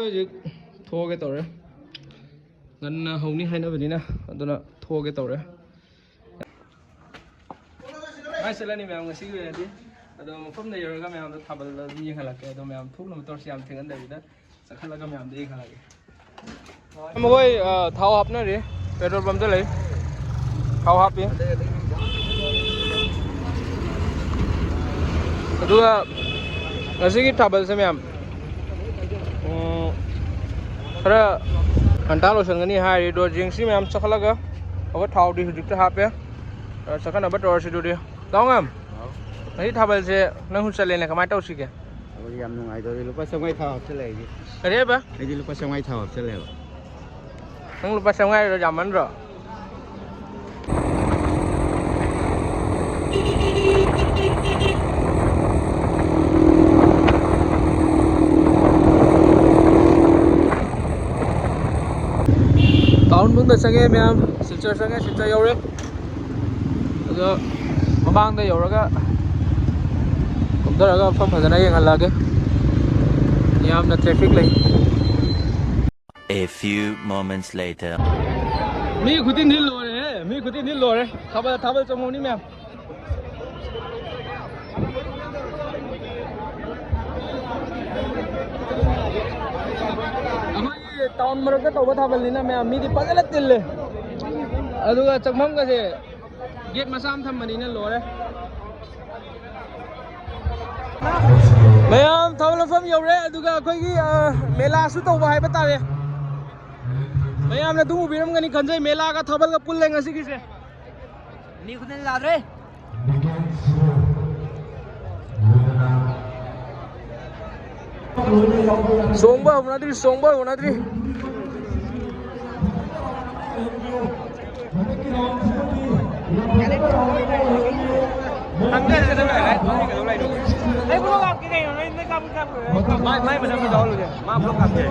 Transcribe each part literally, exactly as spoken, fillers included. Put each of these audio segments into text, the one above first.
ꯍꯧꯖꯤꯛ ꯊꯣꯛꯑꯒꯦ ꯇꯧꯔꯦ꯫ ꯉꯟꯅ ꯍꯧꯅꯤ ꯍꯥꯏꯅꯕꯅꯤꯅ, ꯑꯗꯨꯅ ꯊꯣꯛꯑꯒꯦ ꯇꯧꯔꯦ꯫ ꯃꯥꯏ ꯆꯠꯂꯅꯤ ꯃꯌꯥꯝ, ꯉꯁꯤꯒꯤ ꯑꯣꯏꯅꯗꯤ꯫ ꯑꯗꯣ ꯃꯐꯝꯗ ꯌꯧꯔꯒ ꯃꯌꯥꯝꯗꯣ ꯊꯥꯕꯜ ꯑꯗꯨꯝ ꯌꯦꯡꯍꯜꯂꯛꯀꯦ꯫ ꯑꯗꯣ ꯃꯌꯥꯝ ꯊꯣꯛꯅꯕ ꯇꯧꯔꯁꯤ, ꯌꯥꯝ ꯊꯦꯡꯍꯟꯗꯕꯤꯗ꯫ ꯆꯠꯈꯠꯂꯒ ꯃꯌꯥꯝꯗ ꯌꯦꯡꯍꯜꯂꯒꯦ꯫ ꯃꯈꯣꯏ, ꯑ, ꯊꯥꯎ ꯍꯥꯞꯅꯔꯤ, ꯄꯦꯇ꯭ꯔꯣꯜ ꯄꯝꯇ ꯂꯩ꯫ ꯊꯥꯎ ꯍꯥꯞꯄꯤ꯫ ꯑꯗꯨꯒ ꯉꯁꯤꯒꯤ ꯊꯥꯕꯜꯁꯦ ꯃꯌꯥꯝ, ꯎꯝ, ꯈꯔ ꯉꯟꯇꯥ ꯂꯣꯏꯁꯤꯟꯒꯅꯤ ꯍꯥꯏꯔꯤ꯫ ꯑꯗꯣ ꯌꯦꯡꯁꯤ ꯃꯌꯥꯝ, ꯆꯠꯈꯠꯂꯒ꯫ ꯑꯩꯈꯣꯏ ꯊꯥꯎꯗꯤ ꯍꯧꯖꯤꯛꯇ ꯍꯥꯞꯄꯦ꯫ ꯑ, ꯆꯠꯈꯠꯅꯕ ꯇꯧꯔꯁꯤ ꯑꯗꯨꯗꯤ꯫ ꯇꯥꯎꯉꯝ, ꯉꯁꯤ ꯊꯥꯕꯜꯁꯦ ꯅꯪꯁꯨ ꯆꯠꯂꯦꯅꯦ, ꯀꯃꯥꯏꯅ ꯇꯧꯁꯤꯒꯦ? ꯑꯩꯈꯣꯏꯗꯤ ꯌꯥꯝ ꯅꯨꯡꯉꯥꯏꯗꯧꯔꯤ꯫ ꯂꯨꯄꯥ ꯆꯥꯝꯃꯉꯥ ꯊꯥꯎ ꯍꯥꯞꯆꯜꯂꯦ ꯑꯩꯗꯤ꯫ ꯀꯔꯤꯕ? ꯑꯩꯗꯤ ꯂꯨꯄꯥ ꯆꯥꯝꯃꯉꯥ ꯊꯥꯎ ꯍꯥꯞꯆꯜꯂꯦꯕ꯫ ꯅꯪ ꯂꯨꯄꯥ ꯆꯥꯝꯃꯉꯥ ꯌꯥꯝꯃꯟꯗ꯭ꯔꯣ? ꯇꯥꯎꯟ ꯃꯅꯨꯡꯗ ꯆꯪꯉꯦ ꯃꯌꯥꯝ, ꯁꯤꯜꯆꯔ ꯆꯪꯉꯦ, ꯁꯤꯜꯆꯔ ꯌꯧꯔꯦ꯫ ꯑꯗꯣ ꯃꯃꯥꯡꯗ ꯌꯧꯔꯒ ꯀꯨꯝꯊꯔꯒ ꯃꯐꯝ ꯐꯖꯅ ꯌꯦꯡꯍꯜꯂꯛꯑꯒꯦ꯫ ꯌꯥꯝꯅ ꯇ꯭ꯔꯦꯐꯤꯛ ꯂꯩ꯫ A few moments later. ꯃꯤ ꯈꯨꯇꯤꯟꯗꯤ ꯂꯣꯏꯔꯦꯍꯦ, ꯃꯤ ꯈꯨꯇꯤꯟꯗꯤ ꯂꯣꯏꯔꯦ꯫ ꯊꯥꯕꯜ, ꯊꯥꯕꯜ ꯆꯣꯡꯐꯝꯅꯤ ꯃꯌꯥꯝ꯫ ꯑꯩꯈꯣꯏꯒꯤ ꯇꯥꯎꯟ ꯃꯔꯛꯇ ꯇꯧꯕ ꯊꯥꯕꯜꯅꯤꯅ ꯃꯌꯥꯝ ꯃꯤꯗꯤ ꯐꯖꯅ ꯇꯤꯜꯂꯦ꯫ ꯑꯗꯨꯒ ꯆꯪꯐꯝꯒꯁꯦ ꯒꯦꯠ ꯃꯆꯥ ꯑꯃ ꯊꯝꯕꯅꯤꯅ ꯂꯣꯏꯔꯦ꯫ ꯃꯌꯥꯝ ꯊꯥꯕꯜ ꯃꯐꯝ ꯌꯧꯔꯦ꯫ ꯑꯗꯨꯒ ꯑꯩꯈꯣꯏꯒꯤ, ꯑ, ꯃꯦꯂꯥꯁꯨ ꯇꯧꯕ ꯍꯥꯏꯕ ꯇꯥꯔꯦ꯫ ꯃꯌꯥꯝꯅ ꯑꯗꯨꯝ ꯎꯕꯤꯔꯝꯒꯅꯤ ꯈꯟꯖꯩ, ꯃꯦꯂꯥꯒ ꯊꯥꯕꯜꯒ ꯄꯨꯜꯂꯦ ꯉꯁꯤꯒꯤꯁꯦ꯫ ꯃꯤ ꯈꯨꯗꯤꯡ ꯂꯥꯛꯑꯦ꯫ ꯆꯣꯡꯕ ꯍꯧꯅꯗ꯭ꯔꯤ, ꯆꯣꯡꯕ ꯍꯧꯅꯗ꯭ꯔꯤ꯫ ꯑꯩ ꯕ꯭ꯂꯣꯛ ꯀꯥꯞꯀꯦ ꯀꯩꯅꯣ, ꯅꯣꯏ, ꯅꯣꯏ ꯀꯥꯞꯄꯨ ꯀꯥꯞꯄꯨ꯫ ꯃꯥꯏ, ꯃꯥꯏ ꯃꯊꯛꯇ ꯇꯧꯍꯜꯂꯨꯁꯦ꯫ ꯃꯥ ꯕ꯭ꯂꯣꯛ ꯀꯥꯞꯀꯦ꯫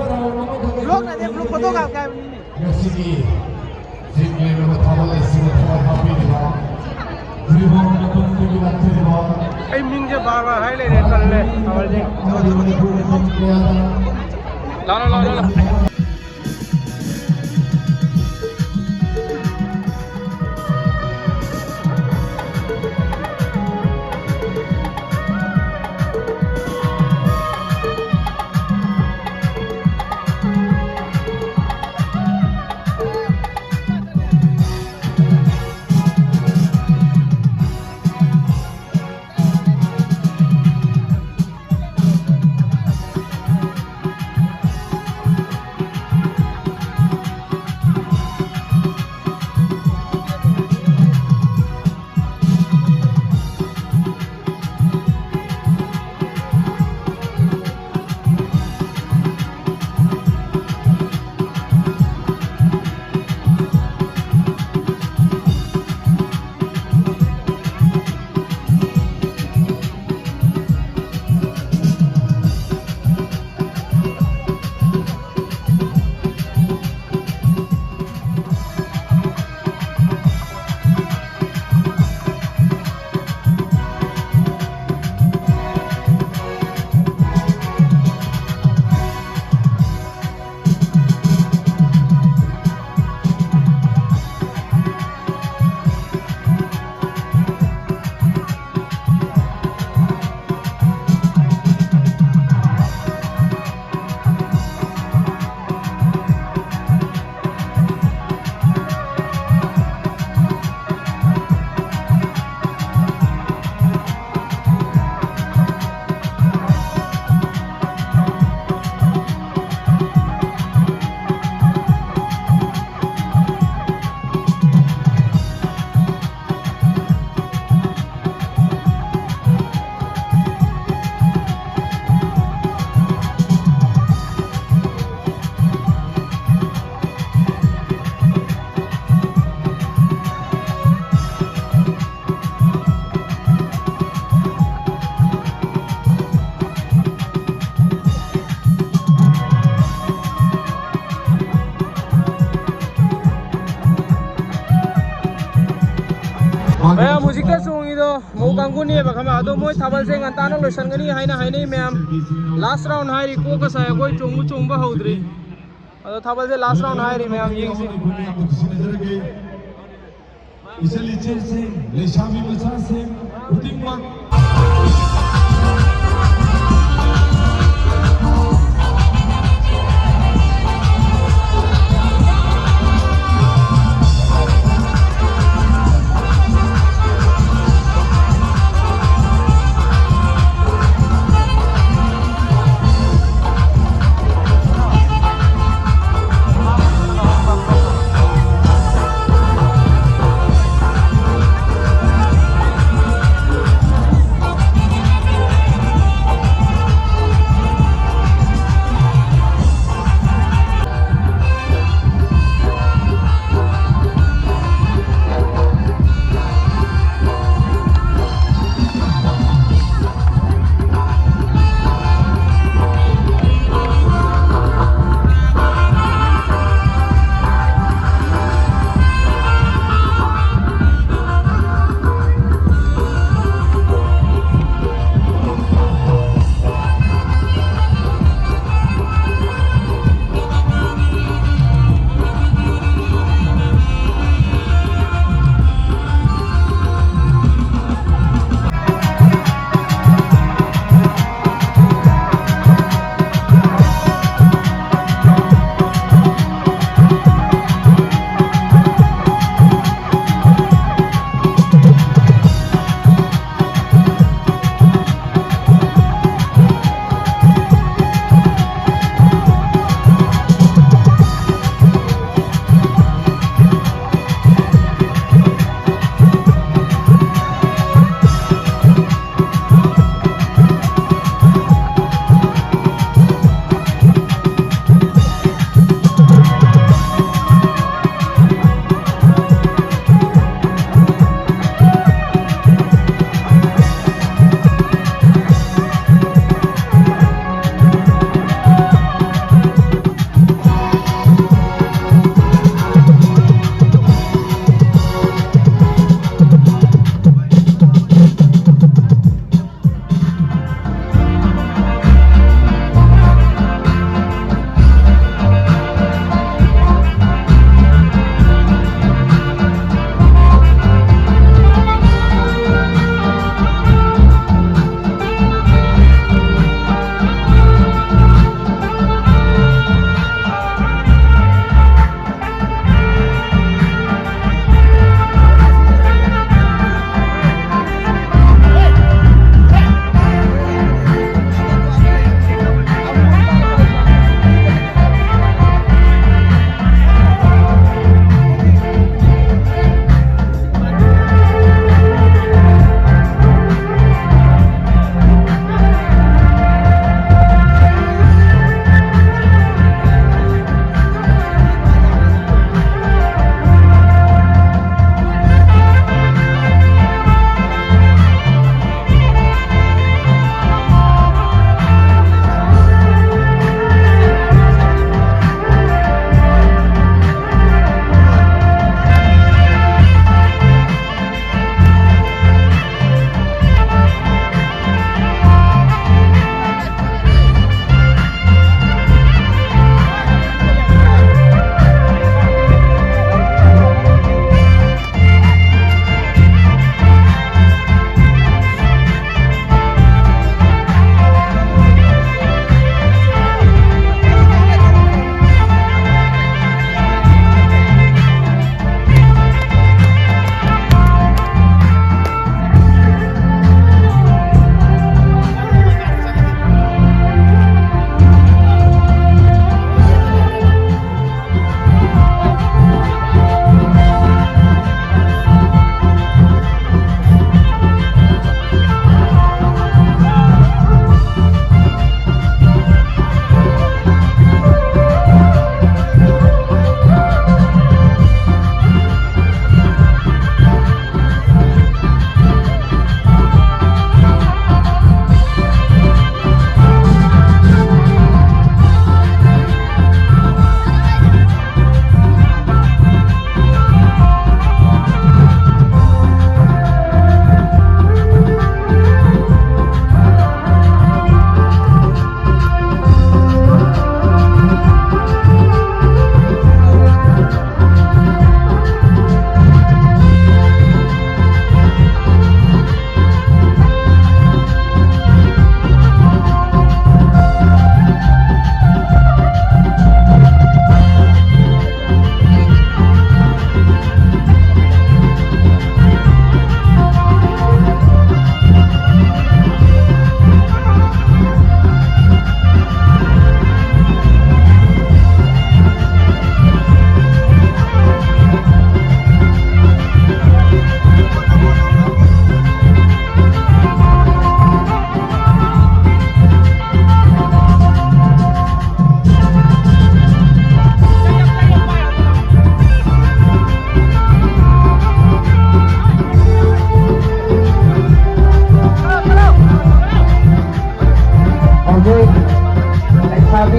ꯕ꯭ꯂꯣꯛ ꯅꯠꯇꯦ, ꯕ꯭ꯂꯣꯛ ꯐꯣꯇꯣ ꯀꯥꯞꯀꯦ ꯍꯥꯏꯕꯅꯤꯅꯦ꯫ ꯉꯁꯤꯒꯤ ꯆꯤꯡ ꯂꯦꯝꯂꯕ ꯊꯥꯕꯜ ꯑꯁꯤꯗ ꯊꯋꯥꯏ ꯍꯥꯞꯄꯤꯔꯤꯕ ꯖꯤꯔꯤꯕꯥꯝ ꯃꯇꯝꯗꯒꯤ ꯂꯥꯛꯆꯔꯤꯕ ꯑꯩ ꯃꯤꯡꯁꯦ ꯕꯥꯔ ꯕꯥꯔ ꯍꯥꯏ ꯂꯩꯔꯦ, ꯇꯜꯂꯦ꯫ ꯊꯥꯕꯜꯁꯦ꯫ ꯑꯃꯗꯤ ꯃꯅꯤꯄꯨꯔ ꯃꯐꯝ ꯀꯌꯥꯗ ꯂꯥꯎ, ꯂꯥꯎ, ꯂꯥꯎ, ꯂꯥꯎ, ꯂꯥꯎ꯫ ꯃꯌꯥꯝ ꯍꯧꯖꯤꯛꯇ ꯆꯣꯡꯉꯤꯗꯣ ꯃꯧ ꯀꯥꯡꯕꯨꯅꯦꯕ, ꯈꯪꯕ꯭ꯔꯥ? ꯑꯗꯣ ꯃꯣꯏ ꯊꯥꯕꯜꯁꯦ ꯉꯟꯇꯥꯅ ꯂꯣꯏꯁꯟꯒꯅꯤ ꯍꯥꯏꯅ ꯍꯥꯏꯅꯩ ꯃꯌꯥꯝ꯫ Last round ꯍꯥꯏꯔꯤ, ꯀꯣꯛꯀ ꯁꯥꯏ, ꯑꯩꯈꯣꯏ ꯆꯣꯡꯕ ꯆꯣꯡꯕ ꯍꯧꯗ꯭ꯔꯤ꯫ ꯑꯗꯣ ꯊꯥꯕꯜꯁꯦ last round ꯍꯥꯏꯔꯤ ꯃꯌꯥꯝ, ꯌꯦꯡꯁꯤ꯫ ꯏꯆꯜ ꯏꯆꯦꯁꯤꯡ, ꯂꯩꯁꯥꯕꯤ ꯃꯆꯥꯁꯤꯡ ꯈꯨꯗꯤꯡꯃꯛ꯫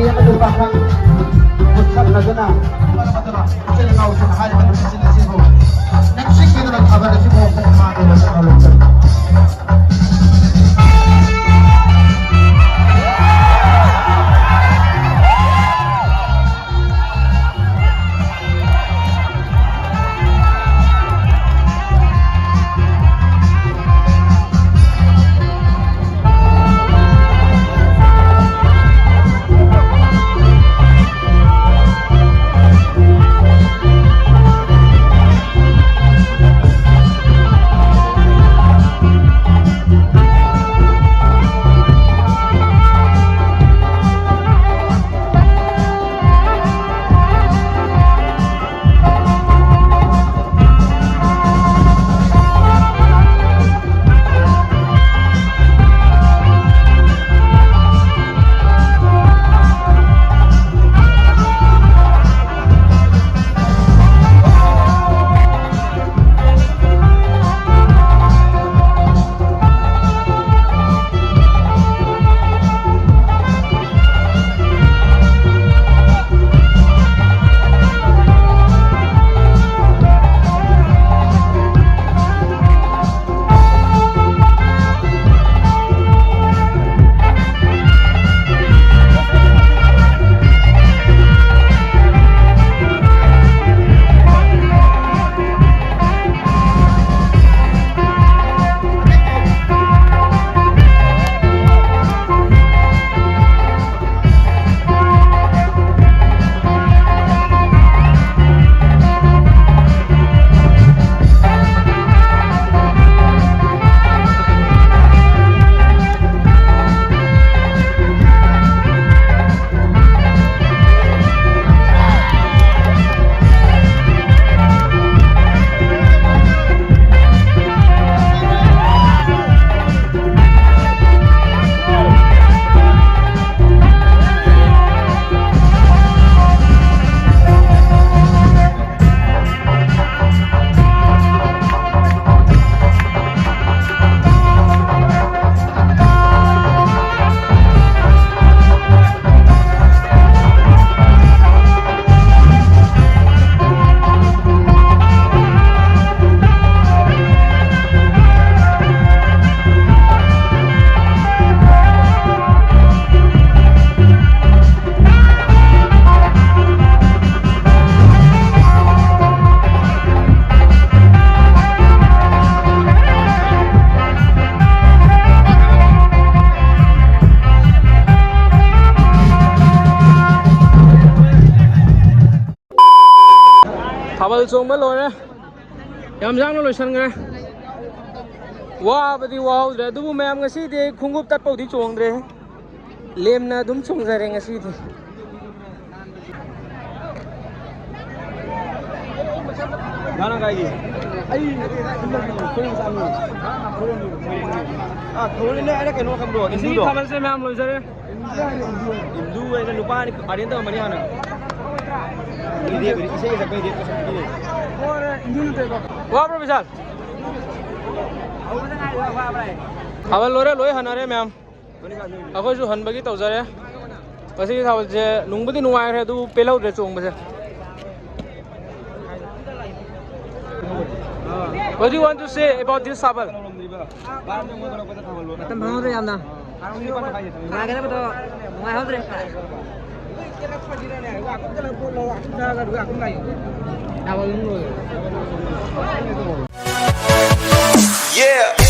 ꯑꯗꯨ ꯄꯥꯈꯪ ꯈꯨꯠꯁꯝꯅꯗꯨꯅ ꯏꯆꯤꯜ ꯏꯅꯥꯎꯁꯤꯡ ꯍꯥꯏꯔꯤꯕ ꯅꯨꯃꯤꯠꯁꯤꯡ ꯑꯁꯤꯕꯨ ꯅꯤꯡꯁꯤꯡꯕꯤꯗꯨꯅ ꯊꯥꯕꯜ ꯑꯁꯤꯕꯨ ꯃꯄꯨꯡ ꯐꯥꯅ ꯂꯣꯏꯁꯤꯟꯕ꯫ ꯆꯣꯡꯕ ꯂꯣꯏꯔꯦ꯫ ꯌꯥꯝ ꯌꯥꯡꯅ ꯂꯣꯏꯁꯟꯈ꯭ꯔꯦ꯫ ꯋꯥꯕꯗꯤ ꯋꯥꯍꯧꯗ꯭ꯔꯦ, ꯑꯗꯨꯕꯨ ꯃꯌꯥꯝ ꯉꯁꯤꯗꯤ ꯑꯩ ꯈꯣꯡꯎꯞ ꯇꯠꯄꯧꯗꯤ ꯆꯣꯡꯗ꯭ꯔꯦ꯫ ꯂꯦꯝꯅ ꯑꯗꯨꯝ ꯆꯣꯡꯖꯔꯦ ꯉꯁꯤꯗꯤ꯫ ꯅꯪ ꯀꯥꯏꯒꯤ? ꯑꯩ ꯁꯨꯝꯗꯒꯤ ꯈꯣꯏꯔꯦꯡ ꯆꯥꯝꯃꯤ꯫ ꯑꯥ, ꯊꯧꯔꯤꯅꯦ, ꯑꯩꯅ ꯀꯩꯅꯣ ꯈꯪꯕ꯭ꯔꯣ? ꯉꯁꯤꯒꯤ ꯏꯟꯗꯨꯗꯣ? ꯊꯥꯕꯜꯁꯦ ꯃꯌꯥꯝ ꯂꯣꯏꯖꯔꯦ꯫ ꯏꯟꯗꯨ ꯍꯥꯏꯅ ꯅꯨꯄꯥꯅꯤ, ꯑꯥꯔꯦꯟ ꯇꯧꯔꯝꯃꯅꯤ ꯍꯥꯟꯅ꯫ ꯏꯁꯩ ꯁꯛꯄꯩꯗꯤ ꯋꯥꯕ꯭ꯔꯣ ꯕꯤꯁꯥꯜ? ꯊꯥꯕꯜ ꯂꯣꯏꯔꯦ, ꯂꯣꯏ ꯍꯟꯅꯔꯦ ꯃꯌꯥꯝ꯫ ꯑꯩꯈꯣꯏꯁꯨ ꯍꯟꯕꯒꯤ ꯇꯧꯖꯔꯦ꯫ ꯉꯁꯤꯒꯤ ꯊꯥꯕꯜꯁꯦ ꯅꯨꯡꯕꯨꯗꯤ ꯅꯨꯡꯉꯥꯏꯈ꯭ꯔꯦ, ꯑꯗꯨꯕꯨ ꯄꯦꯜꯍꯧꯗ꯭ꯔꯦ ꯆꯣꯡꯕꯁꯦ꯫ What do you want to say about this ꯊꯥꯕꯜ? ꯃꯇꯝ ꯐꯪꯍꯧꯗ꯭ꯔꯦ ꯌꯥꯝꯅ꯫ ꯅꯨꯡꯉꯥꯏꯒꯗꯕꯗꯣ ꯅꯨꯡꯉꯥꯏꯍꯧꯗ꯭ꯔꯦ꯫ ꯊꯥꯕꯜ ꯑꯗꯨꯝ ꯂꯣꯏꯔꯦ꯫ Yeah.